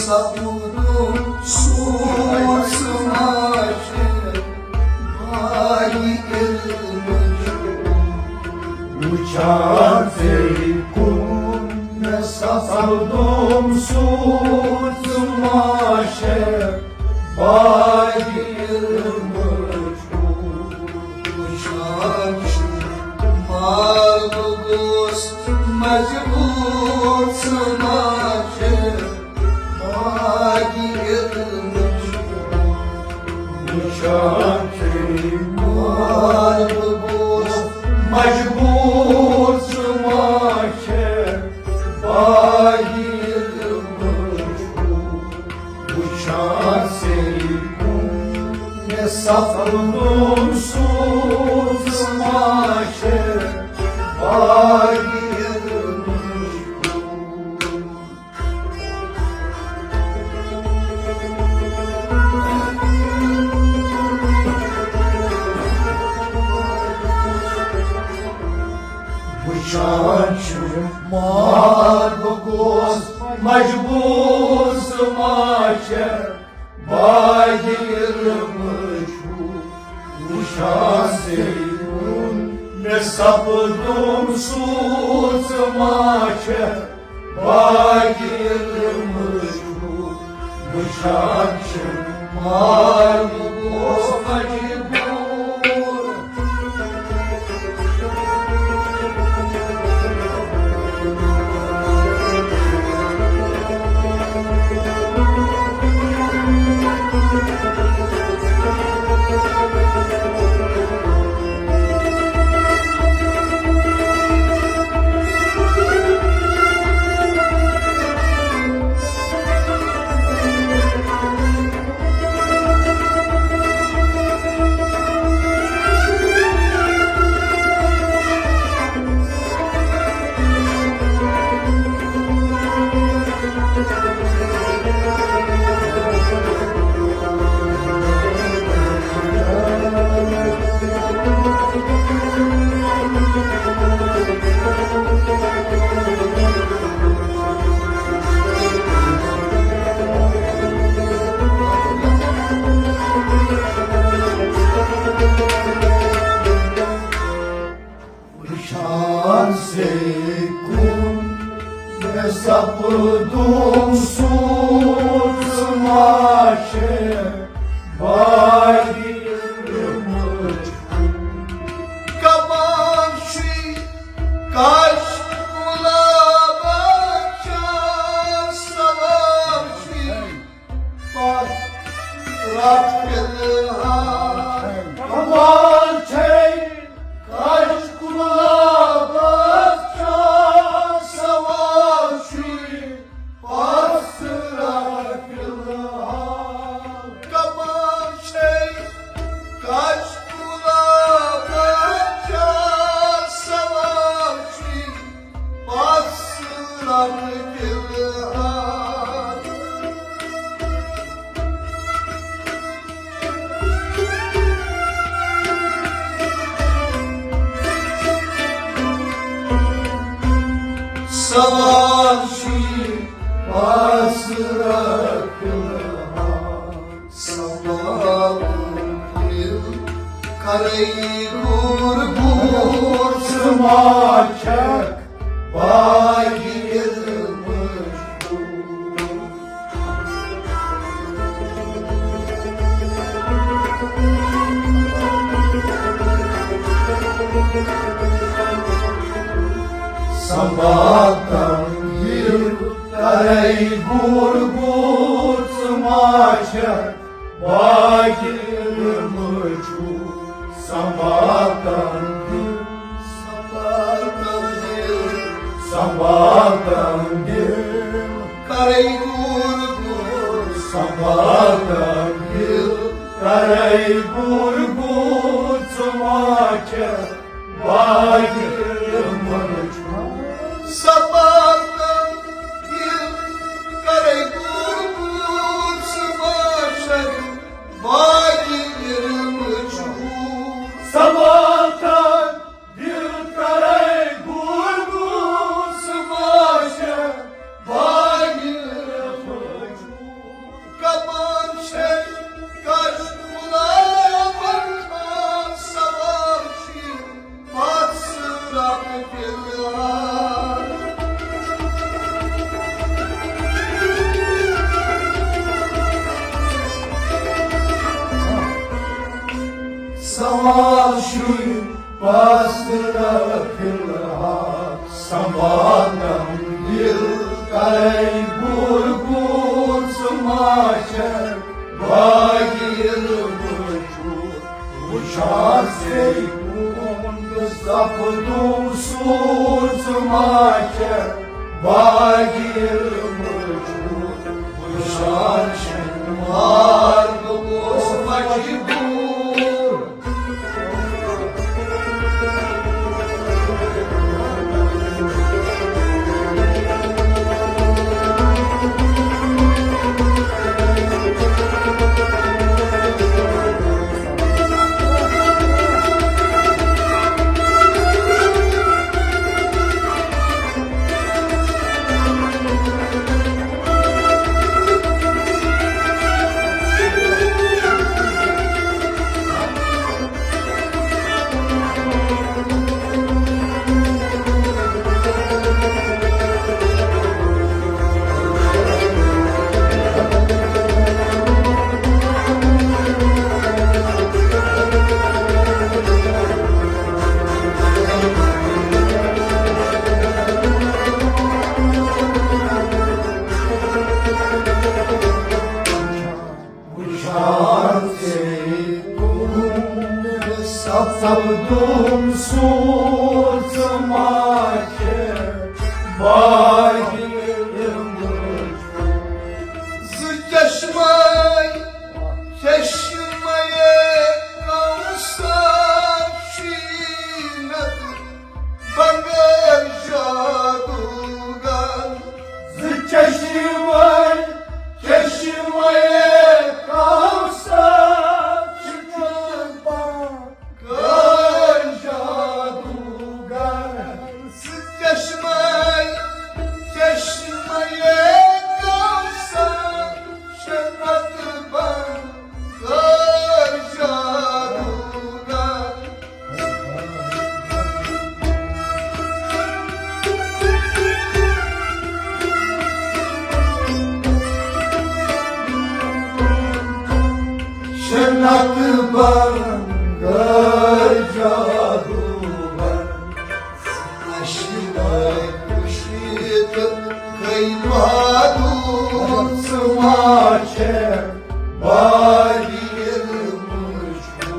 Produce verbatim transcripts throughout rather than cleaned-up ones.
سپُدُم سوٗنٛچ ما چھِ باغِ علمٕچ۔ وٕچھان ژے کُن مےٚ سپُدُم سوٗنٛچ ما چھِ باغِ علمٕچ۔ وٕچھان چھُ مال بہٕ گوس مجبوٗر، ژٕ ما چھِ باغِ علمٕچ۔ وٕچھان چھُ مال بہٕ گوس مجبوٗر، ژٕ ما چھِ باغِ علمٕچ۔ وٕچھان ژے کُن مےٚ سپُدُم سوٗنٛچ ما چھِ باغِ علمٕچ۔ وٕچھان چھُ مال بہٕ گوس مجبوٗر، ژٕ ما چھِ باغِ علمٕچ۔ وٕچھان ژے کُن مےٚ سپُدُم سوٗنٛچ ما چھِ باغِ علمٕچ۔ وٕچھان چھُ مال بہٕ گوس مجبوٗر۔ وٕچھان ژے کُن مےٚ سپُدُم سوٗنٛچ ما چھِ باغِ علمٕچ۔ کمان چھُے کش گُلابا چا سوار چھُے۔ پتھ رٹھ فِلحال۔ کمال چھے کش گُلابس چا سوار چھُے۔ پتھ رٹھ فِلحال۔ کمال چھے کش گُلابس چا سوار چھُے۔ پس رٹ فِلحال۔ سوال چھُے پس رٹ فِلحال۔ سوال دِل کرے گور گور۔ ژٕ ما چھکھ باغِ علمٕچ۔ سنبھال تن دِل کرے گور گور۔ ژٕ ما چھکھ باغِ علمٕچ۔ سنبھال تن دِل، سنبھال تن دِل، سنبھال تن دِل۔ کرے گور گور۔ سنبھال تن دِل، کرے گور گور۔ ژٕ ما چھکھ باغِ علمٕچ۔ سنبھال تن دِل، کرے گور گور۔ ژٕ ما چھکھ باغِ علمٕچ۔ سنبھال تن دِل کرے گور گور۔ ژٕ ما چھکھ باغِ علمٕچ۔ سوال چھُے پاسرٕ فی الحال سنبھالن دِل، کرے بُر بُر ژٕ ما چھَکھ باقی علمہٕ چھُ وٕچھان ژے کُن تہٕ سپدُم سوٗر ژٕ ما چھَکھ باقی علمہٕ چھُ وٕچھان چھَنہٕ مار بہٕ گوس مجبوٗر۔ وٕچھان ژے کُن سپدُم سوٗر ژٕ ما چھَکھ باقی علمہٕ چھُ زٕ چشمے، چشمے کوثر چھُے نہٕ بغیر جادوگر۔ زٕ چشمے، چشمے کوثر چھُے نہٕ بغیر جادوگر۔ زٕ چشمے، چشمے کوثر چھُے نہٕ بغیر جادوگر۔ شنت بنگل جادوگر، اشرف خورشید کئی بہادر سما چھے باری علم چھو۔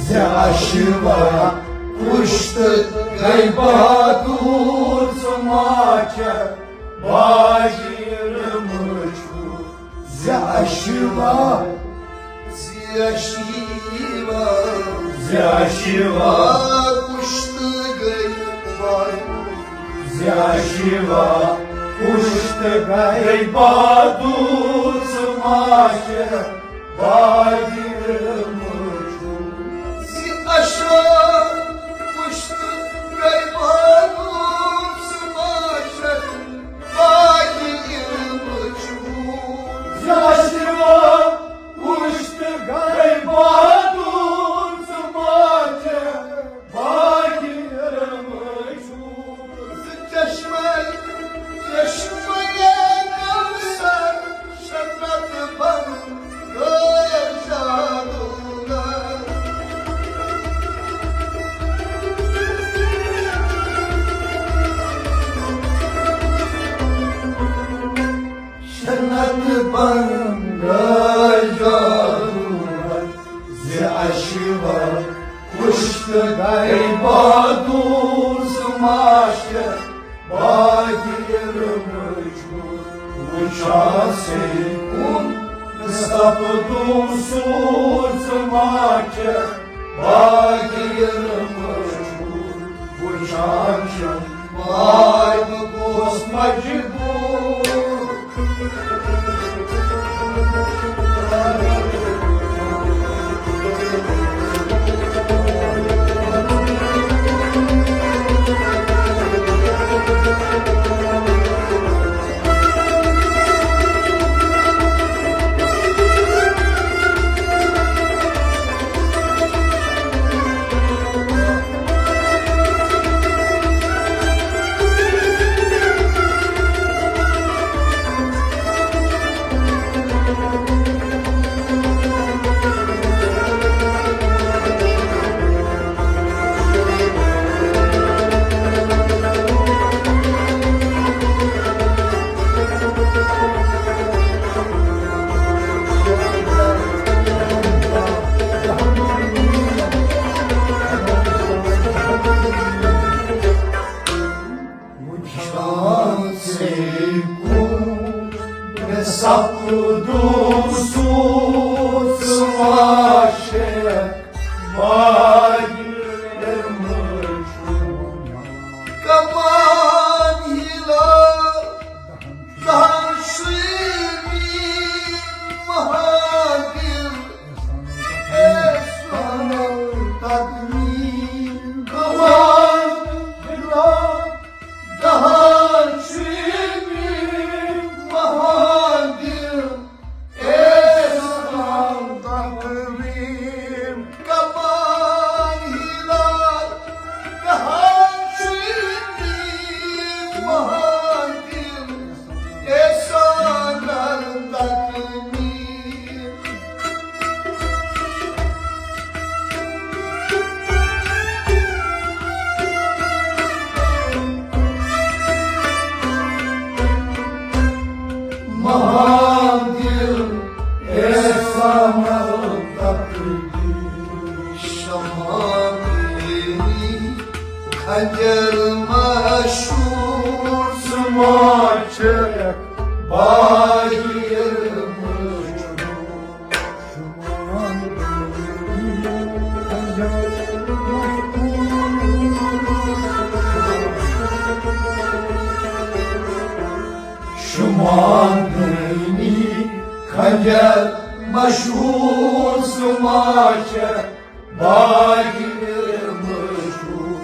زِ اشوا پشت گئی بہادر سما چھے باجر مجبور۔ زِ اشوا، زِ اشوا، زِ اشوا پشت گئی بہادر۔ زِ اشوا پشت گئی بہادر سما چھے باقی علم چھو۔ زِ اشوا پشت گئی بہادر سما چھے باقی علم چھو۔ زِ اشوا پشت گئی بہادر سما چھے باقی علم چھو۔ زٕ چشمے، چشمے کوثر، شنت بنگل جادوگر۔ شنت بنگل جادوگر۔ زِ اشوا پشت گئی بہادر سما چھے باقی علم چھو۔ وٕچھان ژے کُن سپدُم سوٗر سما چھے باقی علم چھو۔ وٕچھان چھُم باقی بہٕ گوس مجبور۔ دوٗر سوٗز ما چھےٚ باگہِ مٔشوٗر۔ کمان ہِلال دہن شیمی مہادیو احسان تقدیم۔ کمان ہِلال دہن شیمی مہادیو احسان تقدیم۔ کمان ہِلال دہن شیمی مہادیو احسان تقدیم۔ مہادیو احسان تقدیم۔ شمع بینی خنجر مشہوٗر۔ ژٕ ما چھَکھ باگہِ مٔشوٗر۔ شمع بینی خنجر مشہوٗر۔ ژٕ ما چھَکھ باگہِ مٔشوٗر۔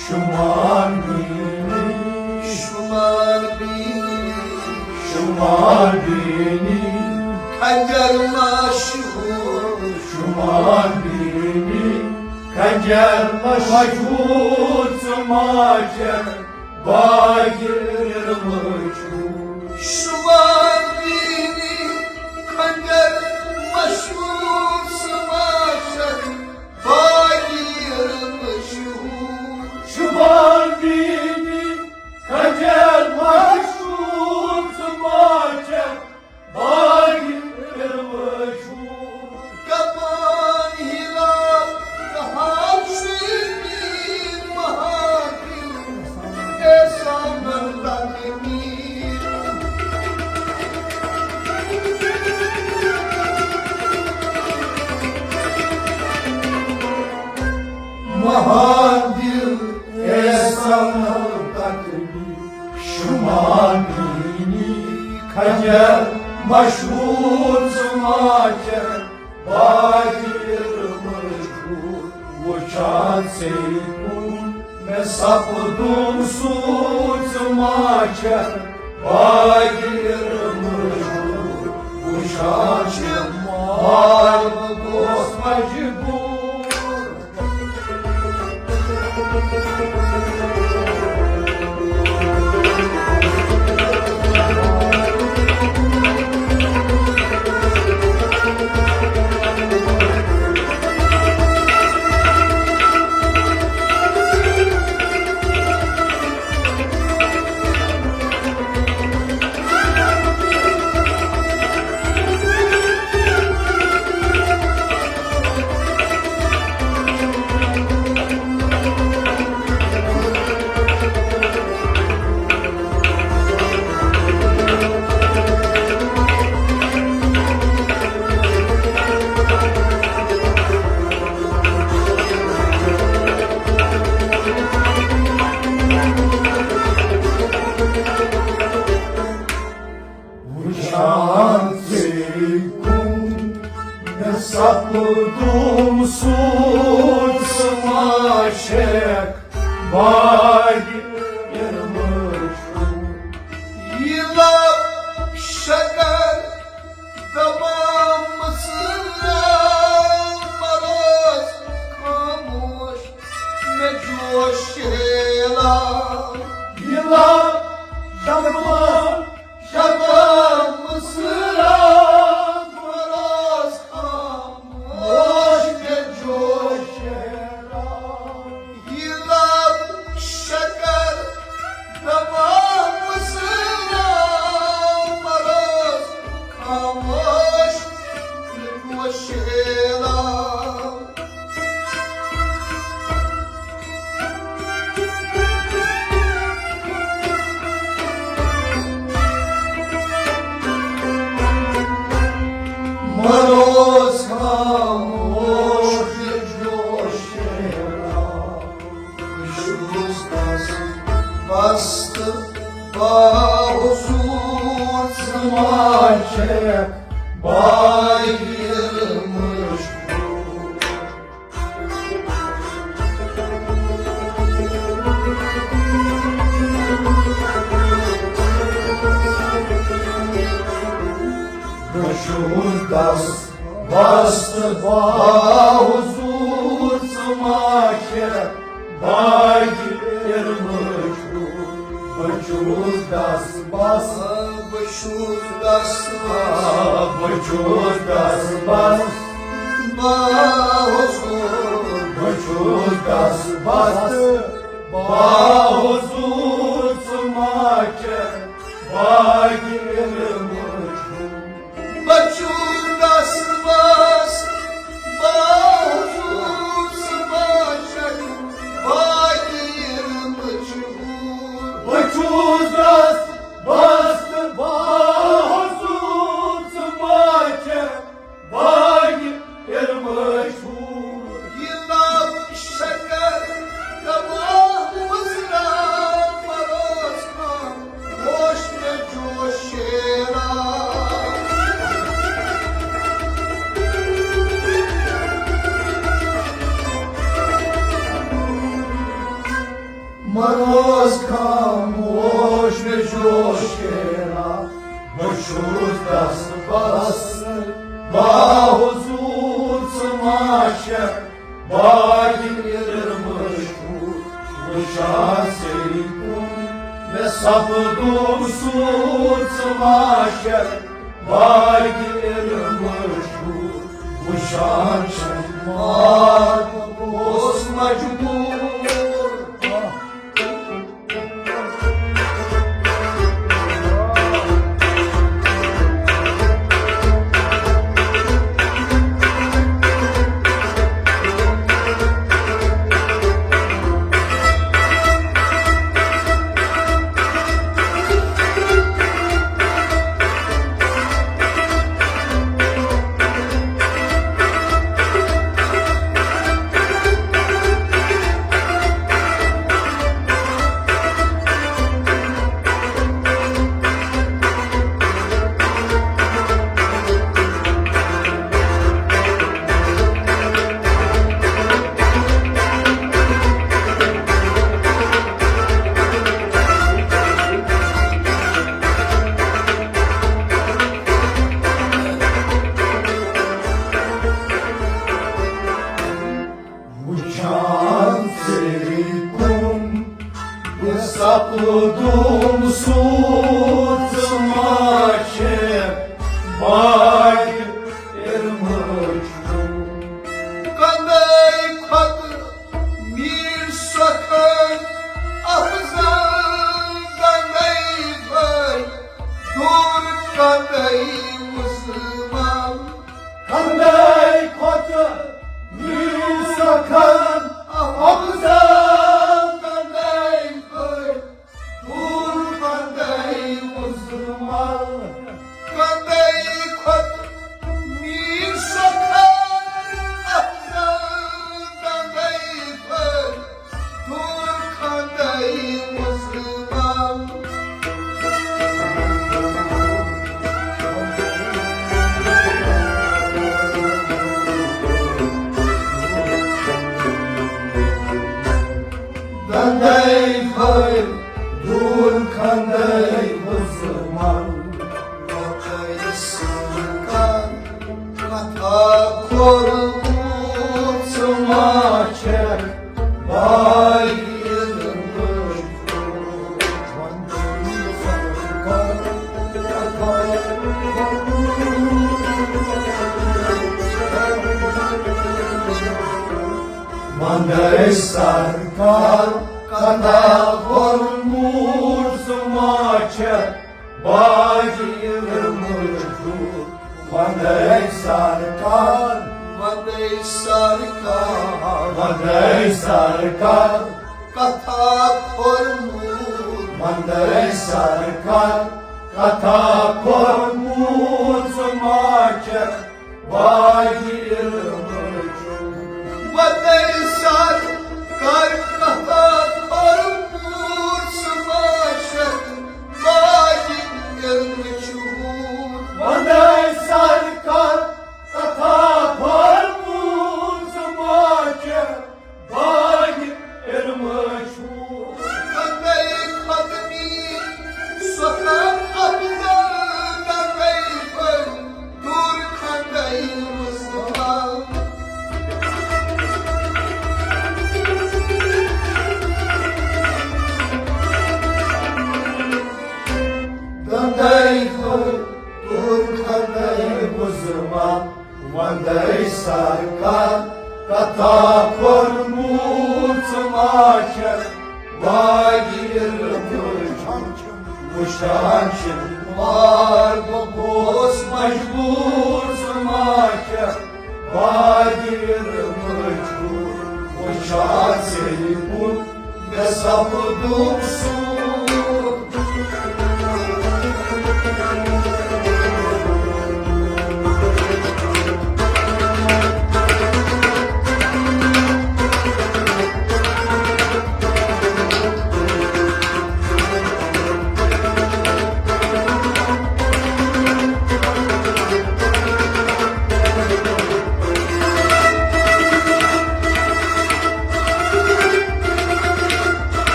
شمع بینی، شمع بینی، شمع بینی خنجر مشہوٗر۔ شمع بینی خنجر مشہوٗر۔ ژٕ ما چھَکھ باگہِ مٔشوٗر۔ شمع بینی خنجر مشہوٗر۔ ژٕ ما چھَکھ باگہِ مٔشہوٗر۔ شمع بینی خنجر مشہوٗر۔ ژٕ ما چھَکھ باگہِ مٔشہوٗر۔ کمان ہِلال دہن شیمی مہادیو احسان تقدیم۔ مہادیو احسان تقدیم۔ شمع بینی خنجر مشہوٗر۔ ژٕ ما چھَکھ باگہِ مشہوٗر۔ وٕچھان ژے کُن مےٚ سپدُن سوٗر۔ ژٕ ما چھَکھ باگہِ مشہوٗر۔ وٕچھان چھِ مار بہٕ گوس مجبوٗر۔ وٕچھان ژے کُن مےٚ سپدُم سوٗر۔ ژٕ ما چھَکھ باگہِ مٔشہوٗر۔ یہِ لب شکر تمام مسلم مرض خاموش میں جوش ہیلا۔ یہِ لب شکر تمام مسلم مرض خاموش میں جوش ہیلا۔ یہِ لب شکر تمام مسلم مرض خاموش میں جوش ہیلا۔ بس تہٕ باحضوٗر ژٕ ما چھَکھ باقی مشہوٗر۔ بہٕ چھُس دس بس تہٕ باحضوٗر ژٕ ما چھَکھ باقی مشہوٗر۔ بہٕ چھُس دس بس، بہٕ چھُس دس بس، بہٕ چھُس دس بس، باحضوٗر۔ بہٕ چھُس دس بس، باحضوٗر ژٕ ما چھَکھ باقی مشہوٗر۔ بہٕ چھُس دس بس، باحضوٗر ژٕ ما چھَکھ باقی مشہوٗر۔ بہٕ چھُس دس بس تہٕ باحضوٗر ژٕ ما چھَکھ باقی مشہوٗر۔ یہِ لب شکر کباب مُضرا پروس کم، ہوش مےٚ جوش شیرا۔ مروز خاموش مےٚ جوش شیرا۔ بہٕ چھُس دس بس، باحضوٗر ژٕ ما چھَکھ باقی مشہوٗر۔ وٕچھان ژےٚ کُن مےٚ سپدُم سوٗر ژٕ ما چھَکھ باقی مشہوٗر۔ وٕچھان چھَم مار بہٕ اوس مجبوٗر۔ وٕچھان ژےٚ کُن بہٕ سپدُم سوٗر ژٕ ما چھَکھ باقی مشہوٗر۔ کندے کھۄتہٕ میٖٹھ سۄکھن افضل، کندے بٔلۍ دوٗر کندے وُزمل۔ کندے کھۄتہٕ میٖٹھ سۄکھن افضل، کندے بٔلۍ دوٗر کندے وُزمل۔ کندے کھۄتہٕ میٖٹھ سۄکھن افضل، کندے بٔلۍ دوٗر کندے وُزمل۔ دندے بٔلۍ دوٗر کندے وُزمل۔ وۄتھے سرکار کتھا کوٚر ژٕ ما چھَکھ باقی وندے سرکار کتھا کوٚرمُت ژٕ ما چھَکھ باقی مشہوٗر۔ وندے سرکار، وندے سرکار، وندے سرکار کتھا کوٚرمُت۔ وندے سرکار کتھا کوٚرمُت ژٕ ما چھَکھ باقی مشہوٗر۔ وندے سرکار کتھا کوٚرمُت ژٕ کھوٚرمُت ژٕ ما چھَکھ باغِ علمٕچ؟ وٕچھان چھِ مار بہٕ گوس مجبوٗر، ژٕ ما چھَکھ باغِ علمٕچ؟ وٕچھان ژےٚ کُن مےٚ سپدُم سوٗر۔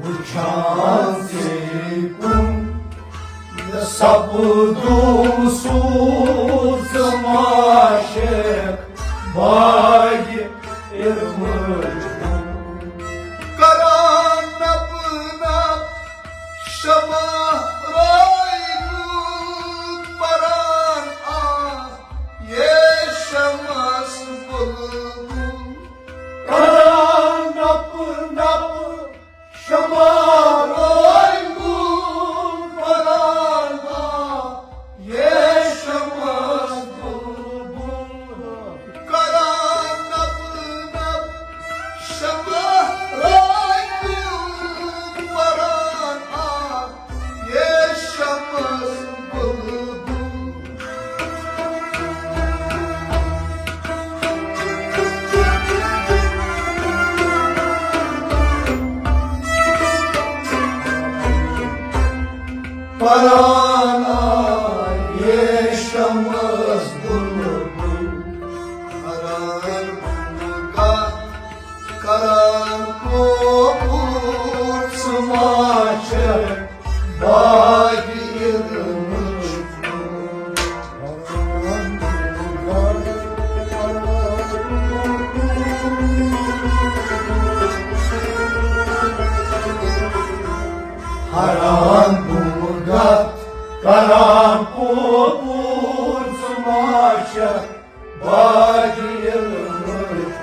وٕچھان ژےٚ کُن مےٚ سپدُم سوٗر، ژٕ ما چھَکھ باغِ علمٕچ؟ کران نپہٕ نپہٕ شمع روی گُل، پران آ یہ شمس بلبل۔ کران نپہٕ نپہٕ شمع روی گُل، پران آ یہ شمس بلبل۔ کران نپہٕ نپہٕ شمع روی گُل، پران آ یہ شمس بلبل۔ پران آ یہ شمس بلبل۔ کران گُلہٕ کتھ، کران کوکُر، ژٕ ما چھَکھ باغِ علمٕچ؟ کران گُلہٕ کتھ، کران کوکُر، ژٕ ما چھَکھ باغِ علمٕچ؟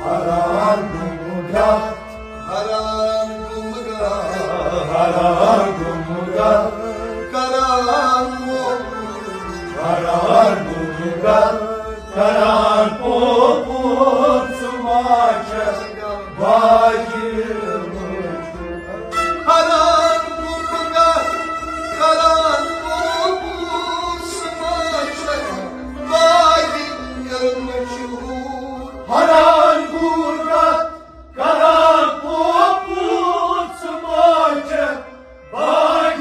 کران گُلہٕ کتھ، کران گُلہٕ کتھ، کران گُلہٕ کتھ، کران کوکُر، کران گُلہٕ کتھ، کران کوکُر، ژٕ ما چھَکھ باغِ علمٕچ؟ کران گُلہٕ کتھ، کران کوکُر، ژٕ ما چھَکھ باغِ علمٕچ حور۔ کران گُلہٕ کتھ، کران کوکُر، ژٕ ما چھَکھ باغِ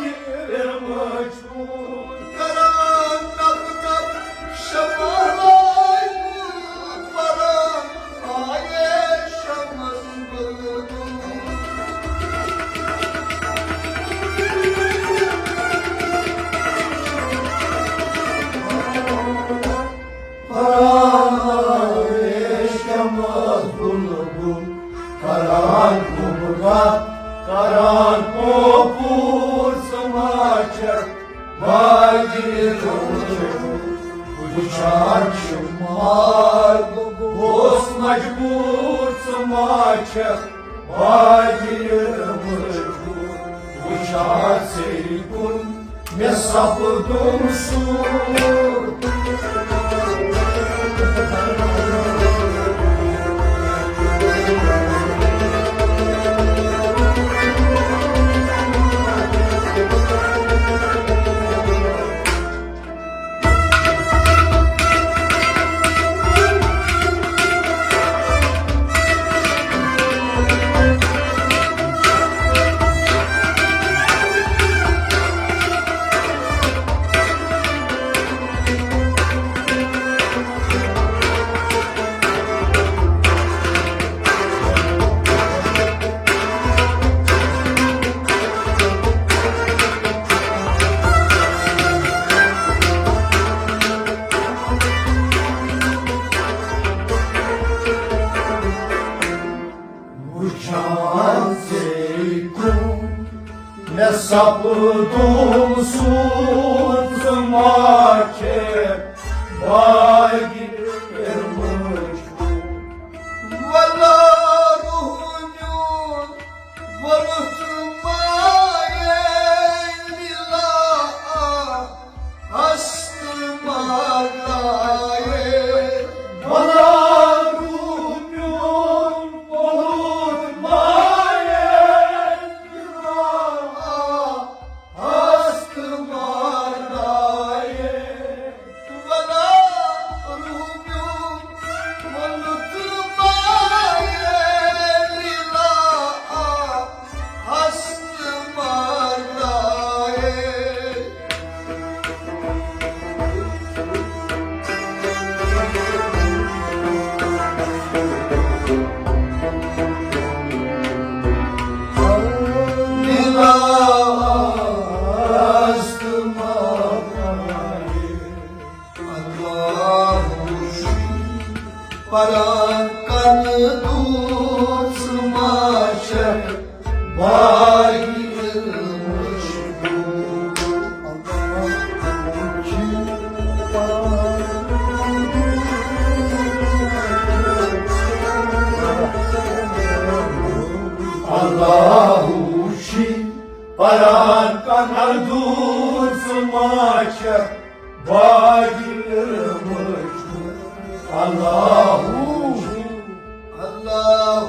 علمٕچ حور۔ کران نپہٕ نپہٕ شمع روی گُل، پران آ یہ شمس بلبل۔ کران آ یہ شمس بلبل، کران گُلہٕ کتھ، کران کوکُر، ژٕ ما چھَکھ باغِ علمٕچ؟ وٕچھان چھِ مار بہٕ گوس مجبوٗر، ژٕ ما چھَکھ باغِ علمٕچ حور۔ وٕچھان ژےٚ کُن مےٚ سپدُم سوٗر۔ شان ژے کُن مےٚ سپدُم سوٗن ژٕ ما چھَکھ باقی مٔشکوٗر۔ ولا روح میون ووٚنُتھ مایے لِلا ہست مگرایے۔ ولا روح میون ووٚنُتھ مایے لِلا ہست مگرایے۔ ولا روح میون ووٚنُتھ مایے لِلا ہست مگرایے۔ لِلا ہست مگرایے۔ اللہ وُچھی پران کن دوٗر ژٕ ما چھَکھ باقی مٔشکوٗر۔ اللہ وُچھی پران کن دوٗر ژٕ ما چھَکھ باقی مٔشکوٗر۔ اللہ اللہ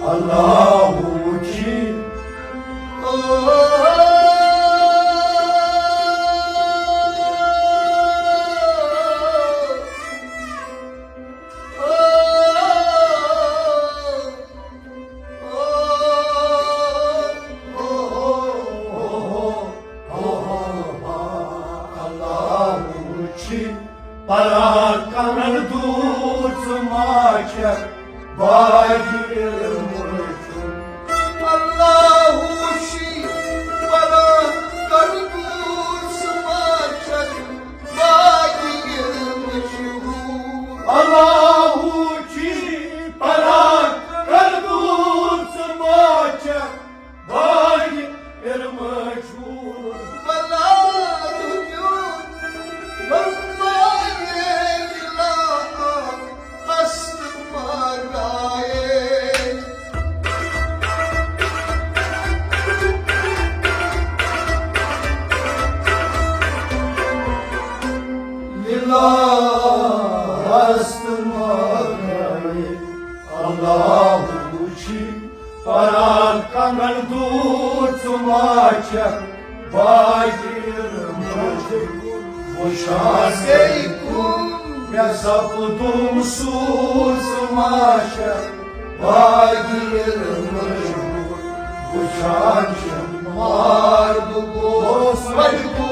اللہ وُچھی۔ اللہ وُچھی پران کن دوٗر ژٕ ما چھَکھ باقی مٔشکوٗر۔ اللہ وُچھی پران کن دوٗر ژٕ ما چھَکھ باقی مٔشکوٗر۔ اللہ وُچھی پران کن دوٗر ژٕ ما چھَکھ باقی مٔشکوٗر۔ ولا روح میون ووٚنُتھ مایے لِلا ہست مگرایے۔ لِلا ہست مگرایے۔ اللہ وُچھی پران کن دوٗر ژٕ ما چھَکھ باقی مٔشکوٗر۔ وُچھان ژے کُن مےٚ سپدُم سوٗر ژٕ ما چھَکھ باقی مٔشکوٗر۔ وُچھان چھُم مار بہٕ گوس مجبوٗر۔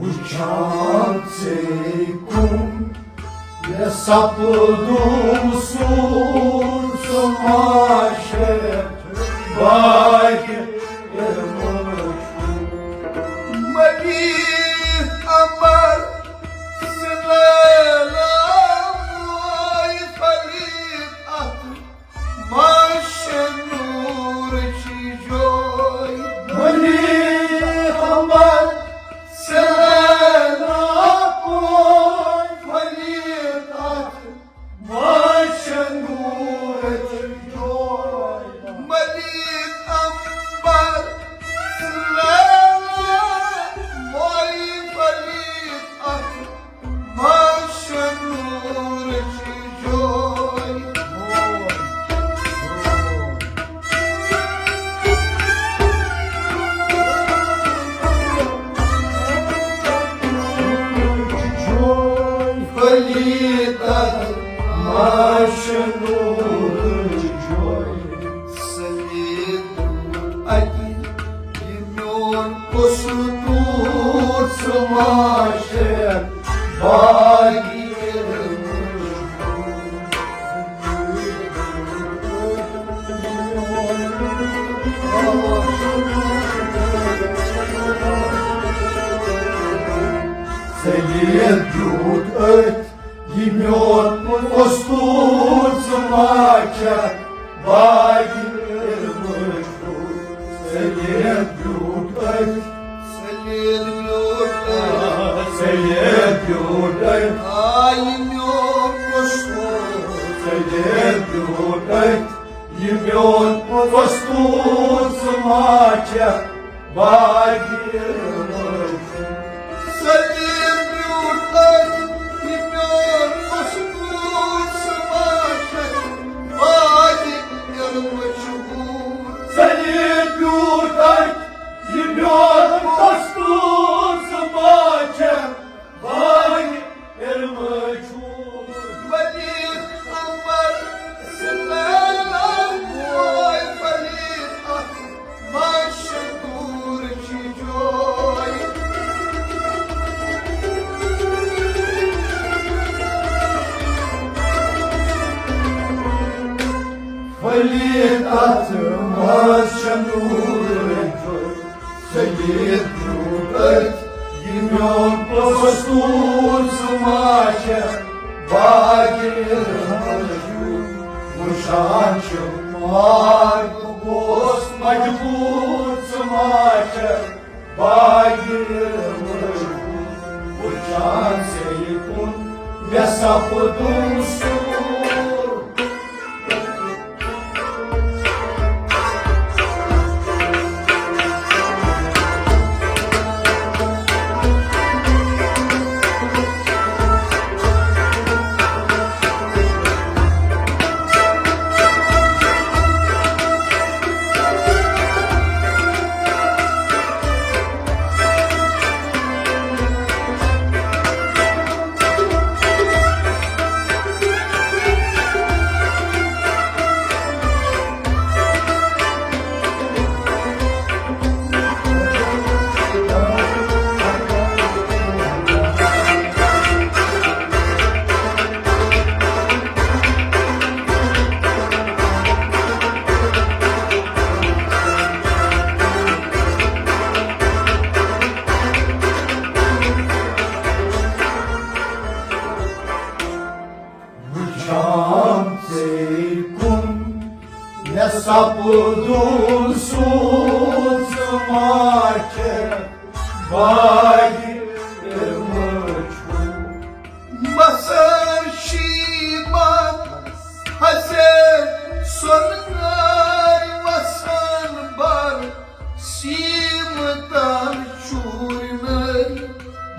وُچھان ژے کُن مےٚ سپدُم سوٗر ژٕ ما چھَکھ باقی مٔشکوٗر۔ مٔنی امر سلیلا موے پھلِتھ اتھ ماشہ نوٗرٕچ جاے۔ مٔنی امر سلیلا موے پھلِتھ اتھ ماشہ نوٗر عاشق باقی ژےٚ ییٚلہِ بیوٗٹھ أتھۍ، یہِ میون قصوٗر ژٕ ما چھَکھ باقی علمٕچ کوٗر؟ ژےٚ ییٚلہِ بیوٗٹھ أتھۍ، ژےٚ ییٚلہِ بیوٗٹھ أتھۍ، ژےٚ ییٚلہِ بیوٗٹھ أتھۍ، آ، یہِ میون قصوٗر، ژےٚ ییٚلہِ بیوٗٹھ أتھۍ، یہِ میون قصوٗر ژٕ ما چھَکھ باقی علمٕچ؟ ژےٚ ییٚلہِ بیوٗٹھ أتھۍ، یہِ میون قصوٗر ژٕ ما چھَکھ باقی علمٕچ کوٗر؟ ژےٚ ییٚلہِ بیوٗٹھ أتھۍ، یہِ میون قصوٗر ژٕ ما چھَکھ باقی علمٕچ کوٗر؟ ولید اکبر سپینر بوے، ولید اکبر مشہوٗر چھِ جوے۔ ولید اکبر مشہوٗر چھِ جوے۔ ژےٚ ییٚلہِ بیوٗٹھ أتھۍ، یہِ میون قصوٗر ژٕ ما چھَکھ باقی علمٕچ کوٗر؟ وٕچھان چھِ مار گوس مجبوٗر ژٕ ما چھَکھ باقی علمٕچ کوٗر؟ وٕچھان ژےٚ یہِ کُن مےٚ سپُدُن سوٗر۔ وٕچھان ژے کُن مےٚ سپُدُن سوٗر، ژٕ ما چھَکھ باقی علمٕچ کوٗر؟ مسر شیبان حسین سۄنہٕ کارِ وسان بر سیٖمہٕ تن چوٗرنَے۔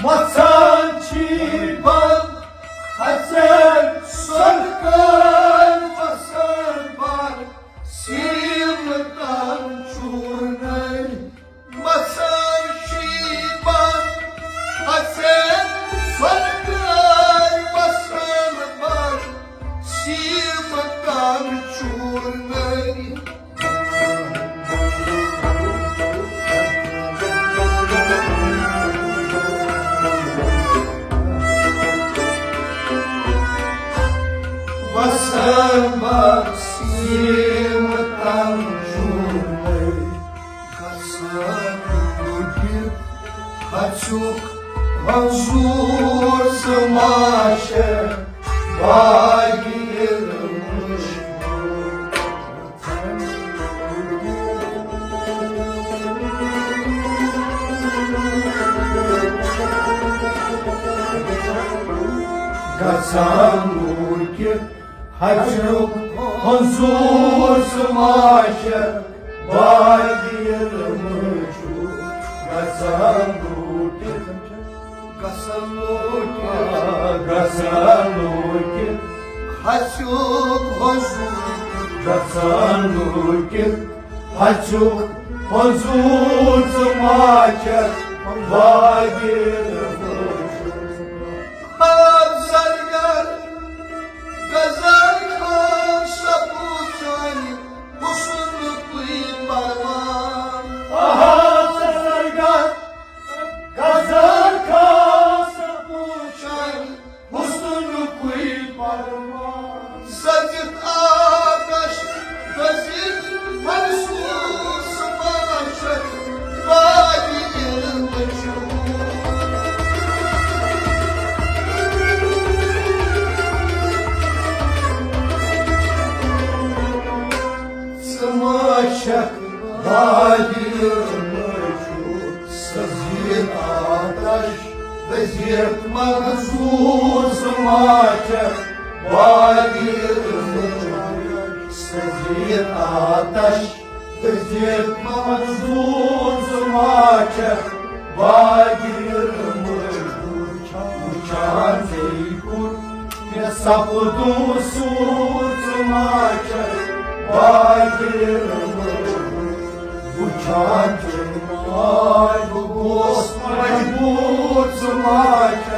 وسان شیبان حسین سۄنہٕ کارِ وسان بر سیٖمہٕ تن چوٗرنَے۔ وسان شیبان حسین سۄنہٕ کارِ وسان بر سیٖمہٕ تن چوٗرنَے۔ وسان بر سیٖمہٕ تن چوٗرنَے۔ گژھان لوٗٹِتھ ہژیُک حضوٗر ژٕ ما چھَکھ باقی علمٕچ کوٗر؟ گژھان لوٗٹِتھ ہژیُک حضوٗر ژٕ ما چھَکھ باقی علمٕچ کوٗر؟ گژھان لوٗٹِتھ، گژھان لوٗٹِتھ، گژھان لوٗٹِتھ ہژیُک حضوٗر۔ گژھان لوٗٹِتھ ہژیُک حضوٗر ژٕ ما چھَکھ باقی علمٕچ کوٗر؟ ہاو زرگر غزل خان سپُد سانہِ حُسنُکُے پروان۔ ہاو زرگر غزل خان زیت منظور ژٕ ما چھکھ باقی سزیت آتش، زیت منظور ژٕ ما چھکھ باقی وٕچھان ژے کُن مےٚ سپدُن سوٗر ژٕ ما چھکھ باقی وٕچھان ژے ماے بہٕ گوس مجبوٗر ژٕ ما چھکھ